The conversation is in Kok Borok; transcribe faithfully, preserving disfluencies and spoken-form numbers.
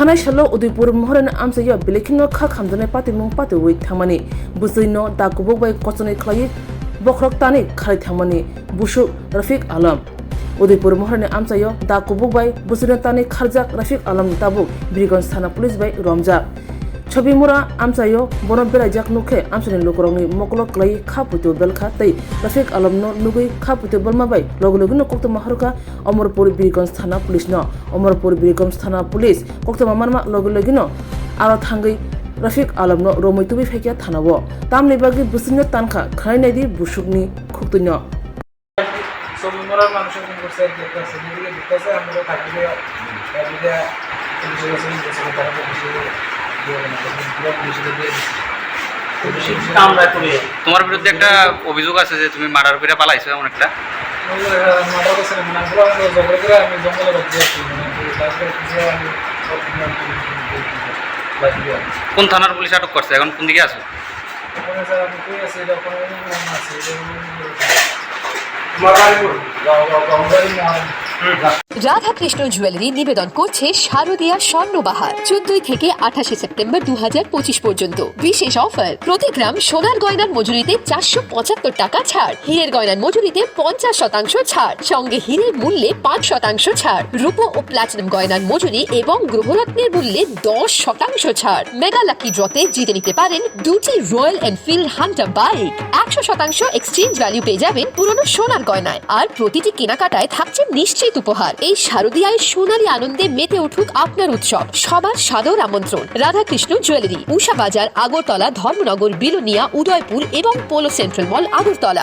Thanai salo Udaipur Mohorani amchaio belai kheno kha khamjaknai patimung patiwi thangmani bwswino da kubuk bai kochonwi khlaiwi bokhorok tanwi kharwi thangmani busuk Rafiq Alam. Udaipur Mohorani amchaio da kubuk bai bwswino tanwi kharjak Rafiq Alamni tabuk Birgonj thana police bai romjak. Chobimura amchaio bono beraijak nukhe amchaini lukurokni mokolo kwlaiwi kha puitu belkha tei Rafiq Alamno nugwi kha puitu belma bai logi logino koktwma horkha Omorpur Birgonj thana police no. Omorpur Birgonj thana police koktwma manma logi logino aro thangwi Rafiq Alamno romwi tubui phaikha thanao. Tamni bagwi bwswino tankha khwnai naidi busukni khuktwino. Chobimura মানুষের উপর স্যার দেখতে আছে, যেদিকে দেখতে আছে আমরা তাকে দিয়ে, তাকে দিয়ে পুলিশের কাছে নিয়ে গেছে, তারা তো পুলিশে দিয়ে দেবে না, পুলিশে দিয়ে দিচ্ছে। পুলিশের কামরা করে। তোমার বিরুদ্ধে একটা অভিযোগ আছে যে তুমি মার্ডার করে পালাইছো এমন একটা। ওই যে, আহ, মার্ডার করছে না, মানে, ওগুলো আমি জঙ্গলে করে, আমি জঙ্গলে বাদ দিয়ে আসছি, মানে, কি, তারপরে কিছু আমি বাদ দিয়ে আসছি। কোন থানার পুলিশ আটক করছে? এখন কোন দিকে আছো? ওখানে স্যার আমি কই আছি, এটা ওখানে অন্য কোনো আছে, এটা অন্য কোনো আছে। রাধাকৃষ্ণ জুয়েলারি নিবেদন করছে শারদীয়া স্বর্ণবাহার, চোদ্দই থেকে আঠাশে সেপ্টেম্বর দু হাজার পঁচিশ পর্যন্ত। বিশেষ অফার, প্রতি গ্রাম সোনার গয়নার মজুরিতে চারশো পঁচাত্তর টাকা ছাড়, হীরের গয়নার মজুরিতে পঞ্চাশ শতাংশ ছাড়, সঙ্গে হীরের মূল্যে পাঁচ শতাংশ ছাড়, রূপো ও প্লাটিনাম গয়নার মজুরি এবং গ্রহরত্নের মূল্যে দশ শতাংশ ছাড়। মেগা লাকি ড্রতে জিতে নিতে পারেন দুটি রয়্যাল এনফিল্ড হান্টার বাইক। একশো শতাংশ এক্সচেঞ্জ ভ্যালু পেয়ে যাবেন পুরনো সোনার গয়নায়। আর প্রতিটি কেনাকাটায় থাকছে নিশ্চিত উপহার। এই শারদীয়ায় সোনালী আনন্দে মেতে উঠুক আপনার উৎসব। সবার সাদর আমন্ত্রণ। রাধাকৃষ্ণ জুয়েলারি, উষা বাজার, আগরতলা, ধর্মনগর, বিলোনিয়া, উদয়পুর এবং পোলো সেন্ট্রাল মল, আগরতলা।